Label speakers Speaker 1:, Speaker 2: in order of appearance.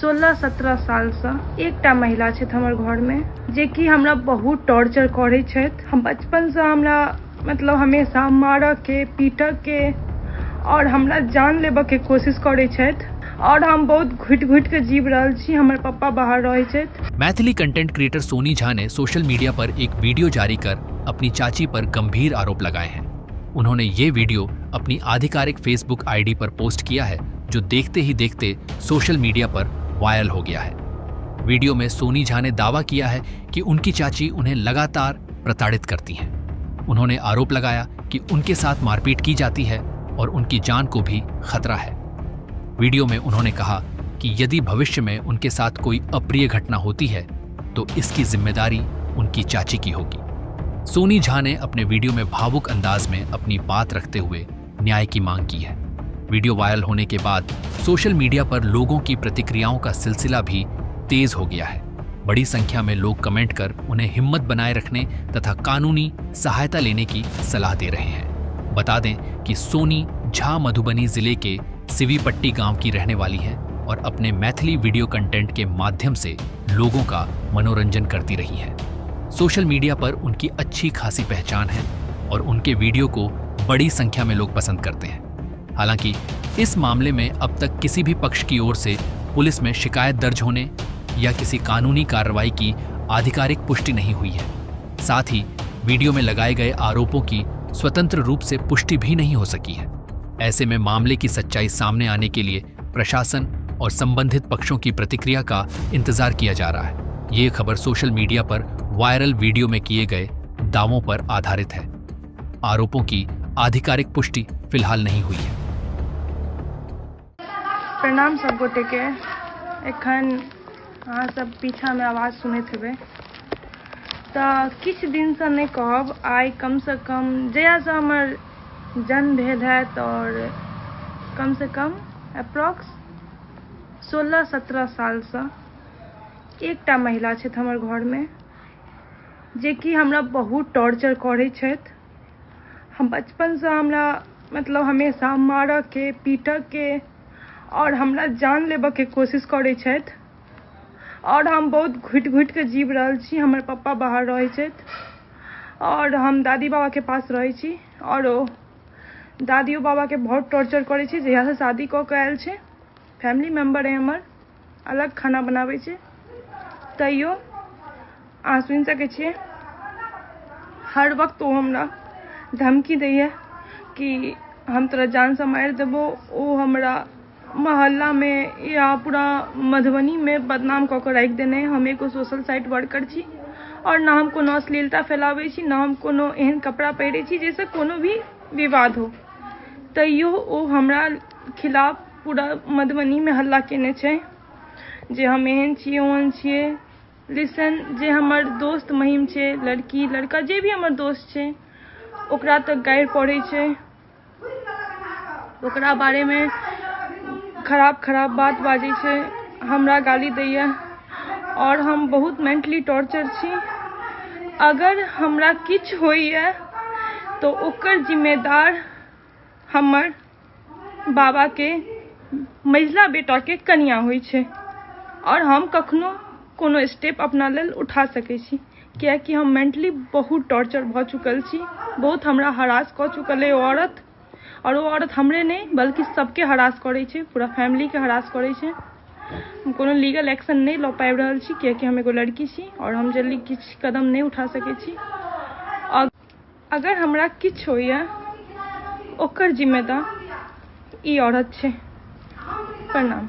Speaker 1: 16-17 सालसँ एकटा महिला छथि हमर घरमे, जेकि हमरा बहुत टॉर्चर करै छथि। हम बचपनसँ हमरा मतलब हमेशा मारऽके, पीटऽके आओर हमरा जान लेबऽके कोशिश करै छथि आओर हम बहुत घुटि घुटिके जीव रहल छी। हमर पप्पा बाहर रहै छथि।
Speaker 2: मैथिली कंटेंट क्रिएटर सोनी झा ने सोशल मीडिया पर एक वीडियो जारी कर अपनी चाची पर गंभीर आरोप लगाए हैं। उन्होंने ये वीडियो अपनी आधिकारिक फेसबुक आईडी पर पोस्ट किया है, जो देखते ही देखते सोशल मीडिया पर वायरल हो गया है। वीडियो में सोनी झा ने दावा किया है कि उनकी चाची उन्हें लगातार प्रताड़ित करती हैं। उन्होंने आरोप लगाया कि उनके साथ मारपीट की जाती है और उनकी जान को भी खतरा है। वीडियो में उन्होंने कहा कि यदि भविष्य में उनके साथ कोई अप्रिय घटना होती है, तो इसकी जिम्मेदारी उनकी चाची की होगी। सोनी झा ने अपने वीडियो में भावुक अंदाज में अपनी बात रखते हुए न्याय की मांग की है। वीडियो वायरल होने के बाद सोशल मीडिया पर लोगों की प्रतिक्रियाओं का सिलसिला भी तेज हो गया है। बड़ी संख्या में लोग कमेंट कर उन्हें हिम्मत बनाए रखने तथा कानूनी सहायता लेने की सलाह दे रहे हैं। बता दें कि सोनी झा मधुबनी जिले के सिवीपट्टी गांव की रहने वाली हैं और अपने मैथिली वीडियो कंटेंट के माध्यम से लोगों का मनोरंजन करती रही हैं। सोशल मीडिया पर उनकी अच्छी खासी पहचान है और उनके वीडियो को बड़ी संख्या में लोग पसंद करते हैं। हालांकि इस मामले में अब तक किसी भी पक्ष की ओर से पुलिस में शिकायत दर्ज होने या किसी कानूनी कार्रवाई की आधिकारिक पुष्टि नहीं हुई है। साथ ही वीडियो में लगाए गए आरोपों की स्वतंत्र रूप से पुष्टि भी नहीं हो सकी है। ऐसे में मामले की सच्चाई सामने आने के लिए प्रशासन और संबंधित पक्षों की प्रतिक्रिया का इंतजार किया जा रहा है। ये खबर सोशल मीडिया पर वायरल वीडियो में किए गए दावों पर आधारित है। आरोपों की आधिकारिक पुष्टि फिलहाल नहीं हुई है।
Speaker 1: प्रणाम सब गोटेके। एखन अहाँ सब पीछामे आवाज सुनैत हेबै। तऽ किछु दिनसँ नहि कहब, आइ कमसँ कम जहियासँ हमर जन्म भेल हैत आओर कमसँ कम अप्रोक्स 16-17 सालसँ एकटा महिला छथि हमर घरमे, जेकि हमरा बहुत टॉर्चर करै छथि। हम बचपनसँ हमरा मतलब हमेशा मारऽके, पीटऽके आओर हमरा जान लेबऽके कोशिश करै छथि आओर हम बहुत घुटि घुटिके जीव रहल छी। हमर पप्पा बाहर रहै छथि आओर हम दादी बाबाके पास रहै छी आओर ओ दादियो बाबाके बहुत टॉर्चर करै छै। जहियासँ शादी कऽ कऽ आयल छै, फैमिली मेम्बर अइ हमर, अलग खाना बनाबै छै, तैयो अहाँ सुनि सकै छियै, हर वक्त ओ हमरा धमकी दैए कि हम तोरा जानसँ मारि देबौ। ओ हमरा मोहल्लामे या पूरा मधुबनीमे बदनाम कऽ कऽ राखि देने। हम एगो सोशल साइट वर्कर छी आओर ने हम कोनो अश्लीलता फैलाबै छी, ने हम कोनो एहन कपड़ा पहिरै छी जाहिसँ कोनो भी विवाद हो, तैयो ओ हमरा खिलाफ पूरा मधुबनीमे हल्ला केने छै जे हम एहन छियै, ओहन छियै। लिसन, जे हमर दोस्त महिम छै, लड़की लड़का जे भी हमर दोस्त छै, ओकरा तऽ गारि पड़ै छै, ओकरा बारेमे खराब खराब बात बाजै छै, हमरा गाली दैए आओर हम बहुत मेंटली टॉर्चर छी। अगर हमरा किछु होइए तऽ ओकर जिम्मेदार हमर बाबाके मझिला बेटाके कनिआँ होइ छै आओर हम कखनो कोनो स्टेप अपना लेल उठा सकै छी, कियाकि हम मेंटली बहुत टॉर्चर भऽ चुकल छी। बहुत हमरा हरास कऽ चुकल अइ ओ औरत आओर ओ औरत हमरे नहि, बल्कि सबके हरास करै छै, पूरा फैमिलीके हरास करै छै। हम कोनो लीगल एक्शन नहि लऽ पाबि रहल छी, कियाकि हम एगो लड़की छी आओर हम जल्दी किछु कदम नहि उठा सकै छी। अगर हमरा किछु होइए, ओकर जिम्मेदार ई औरत छै। प्रणाम।